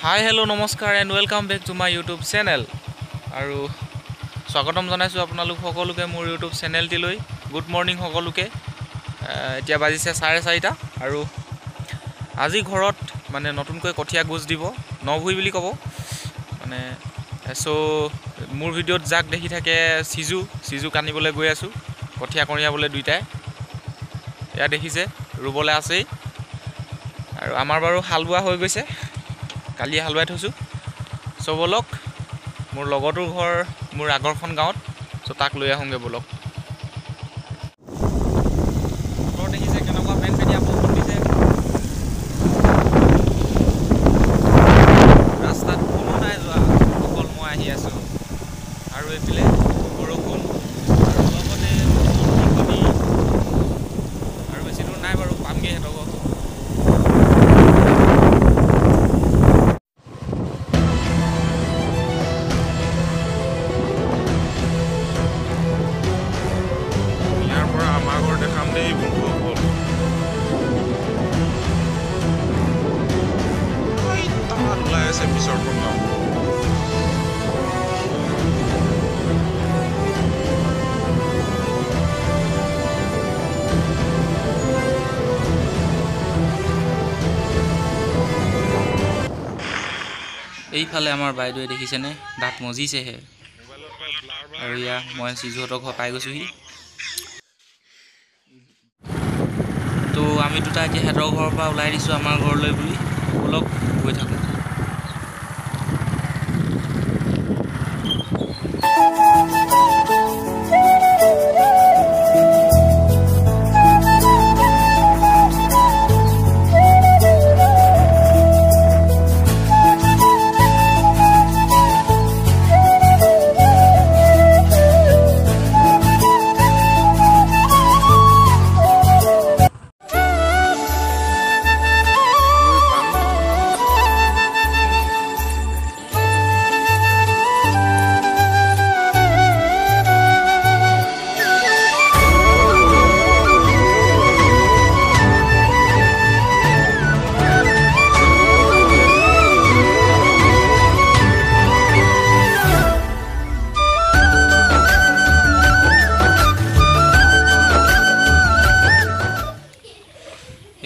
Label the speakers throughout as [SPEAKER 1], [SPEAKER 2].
[SPEAKER 1] Hi hello' নমস্কাৰ and welcome back to my YouTube channel. আৰু স্বাগতম জনাইছোঁ আপোনালোক সকলোকে মোৰ ইউটিউব চেনেলটিলৈ। গুড মৰ্ণিং সকলোকে। এতিয়া বাজিছে 4:30 আৰু আজি ঘৰত মানে নতুনকৈ কঠীয়া গোজ দিব, নভুই বুলি ক'ব মানে। চ' মোৰ ভিডিঅ'ত যাক দেখি থাকে সিজু কানিবলৈ গৈ আছোঁ, কঠীয়া কঢ়িয়াবলৈ দুইটাই। এয়া দেখিছে ৰুবলৈ আছেই। আৰু আমাৰ বাৰু হাল বোৱা হৈ গৈছে, কালি হালবাই থৈছোঁ। চ' ব'লক, মোৰ লগৰটোৰ ঘৰ মোৰ আগৰখন গাঁৱত, চ' তাক লৈ আহোঁগৈ ব'লক। বতৰ দেখিছে কেনেকুৱা পেনপেনীয়া বৰষুণ দিছে, ৰাস্তাত কোনো নাই যোৱা, অকল মই আহি আছোঁ। আৰু এইফালে বৰষুণ আৰু লগতে টিকনি, আৰু বেছি দূৰ নাই বাৰু, পামগৈ সিহঁতৰ ঘৰ। এইফালে আমাৰ বাইদেৱে দেখিছেনে দাঁত মজিছেহে। আৰু ইয়া মই সিজুহঁতৰ ঘৰ পাই গৈছোঁহি। তো আমি দুটা এতিয়া সিহঁতৰ ঘৰৰ পৰা ওলাই দিছোঁ আমাৰ ঘৰলৈ বুলি। ব'লক গৈ থাকোঁ।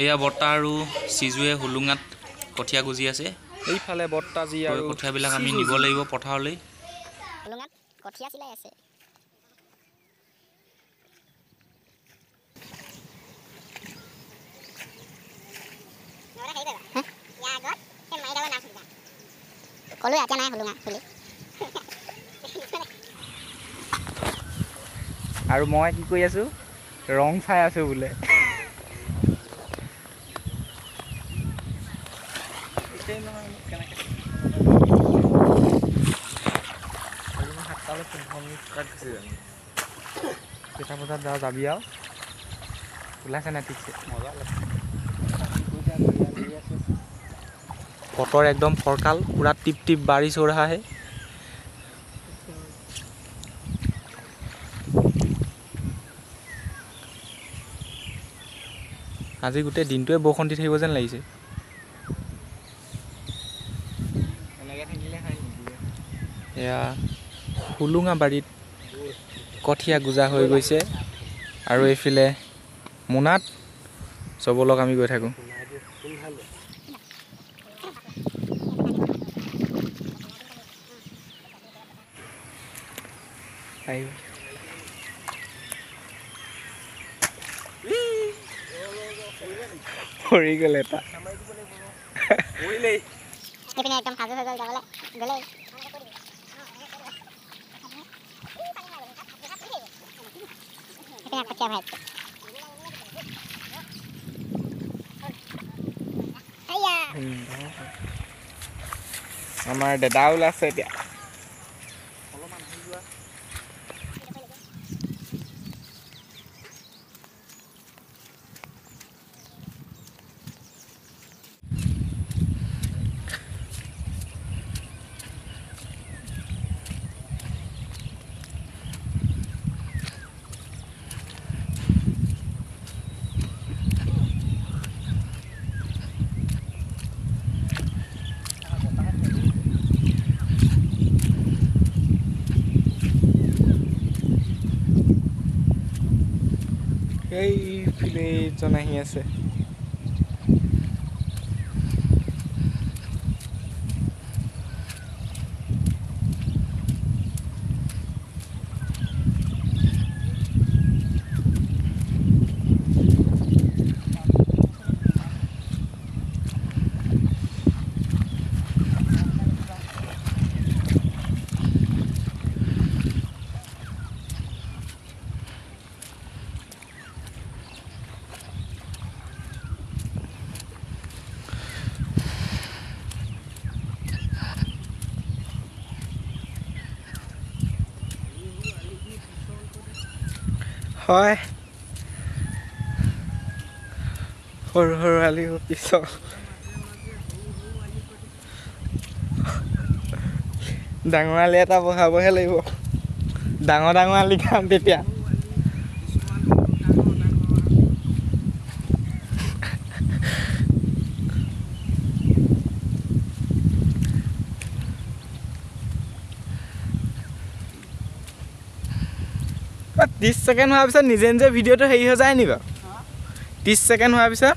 [SPEAKER 1] এয়া বৰ্তা আৰু সিজুৱে হুলুঙাত কঠীয়া গুজি আছে।
[SPEAKER 2] এইফালে বৰ্তাজী আৰু
[SPEAKER 1] কঠীয়াবিলাক আমি নিব লাগিব পথাৰলৈ।
[SPEAKER 3] হুলুঙাত কঠীয়া চিলাই আছে। ক'লো এতিয়া নাই হুলুঙা বুলি।
[SPEAKER 2] আৰু মই কি কৰি আছোঁ, ৰং চাই আছোঁ বোলে। কেইটা বজাত যাওঁ যাবি আৰু ওলাইছে নাই ঠিকছে? বতৰ একদম ফৰকাল, পুৰা টিপ টিপ বাৰিছ হৈ ৰহা হে। আজি গোটেই দিনটোৱে বৰষুণ দি থাকিব যেন লাগিছে। এয়া হুলুঙা বাৰীত কঠীয়া গোজা হৈ গৈছে। আৰু এইফালে মোনাত চবলক আমি গৈ থাকোঁ। পৰি গ'ল এটা।
[SPEAKER 3] একদম সাজু হৈ গ'ল যাবলৈ গ'লেই।
[SPEAKER 2] আমাৰ দাদা ওলাইছে এতিয়া। এইফালে এইজন আহি আছে। হয়, সৰু সৰু আলি পিছল। ডাঙৰ আলি এটা বহাবহে লাগিব। ডাঙৰ ডাঙৰ আলি খাম তেতিয়া। 30 ছেকেণ্ড হোৱাৰ পিছত নিজে নিজে ভিডিঅ'টো হেৰি হৈ যায় নি বাৰু? 30 ছেকেণ্ড হোৱাৰ পিছত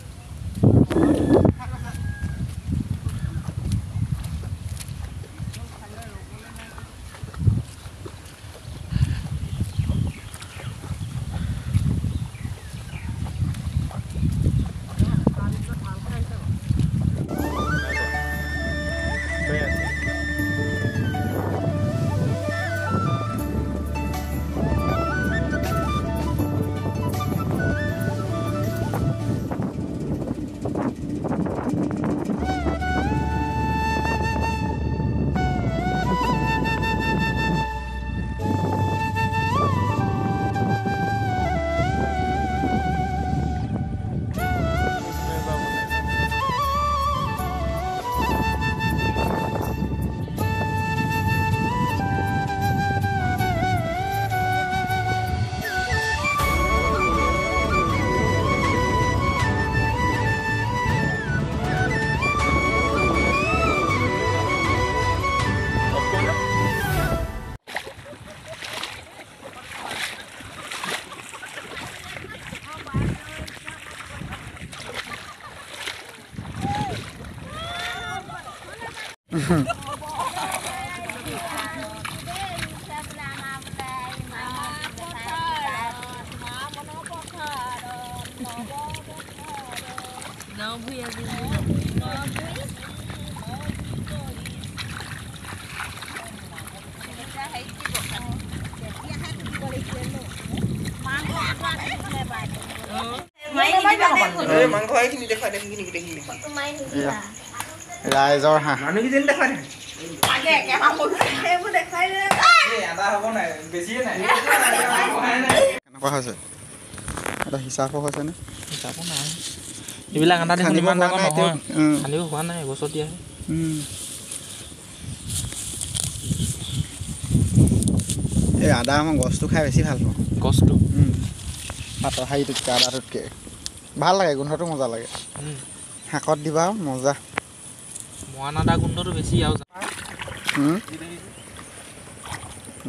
[SPEAKER 4] ৰাইজৰ হাঁহ কেনেকুৱা হৈছে? এটা হিচাপো হৈছে নে?
[SPEAKER 1] হিচাপো নাই। এইবিলাক আন্দা দেখোন ইমান ডাঙৰ নহয়, খান্দিব হোৱা নাই, এবছৰীয়াহে।
[SPEAKER 4] এই আদা মই গছটো খাই বেছি ভাল পাওঁ।
[SPEAKER 1] গছটো
[SPEAKER 4] পাতৰ শাৰীটোতকৈ আদাটোতকৈ ভাল লাগে, গোন্ধটো মজা লাগে। শাকত দিবা মজা।
[SPEAKER 1] মৰাণ আদা গোন্ধটো বেছি আৰু।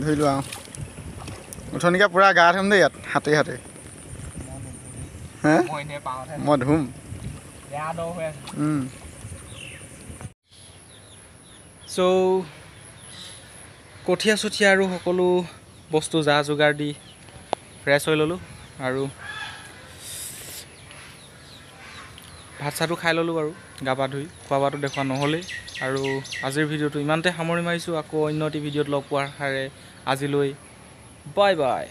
[SPEAKER 4] ধৰি লোৱা আৰু উঠনিকে পূৰা গা ধুম দেই ইয়াত হাতে হাতে। মই ধুম।
[SPEAKER 1] চ' কঠীয়া চঠীয়া আৰু সকলো বস্তু যা যোগাৰ দি ফ্ৰেছ হৈ ল'লোঁ আৰু ভাত চাতো খাই ল'লোঁ বাৰু, গা পা ধুই। খোৱা বোৱাটো দেখুওৱা নহ'লেই। আৰু আজিৰ ভিডিঅ'টো ইমানতে সামৰণি মাৰিছোঁ। আকৌ অন্য এটি ভিডিঅ'ত লগ পোৱাৰ আশাৰে আজিলৈ বাই বাই।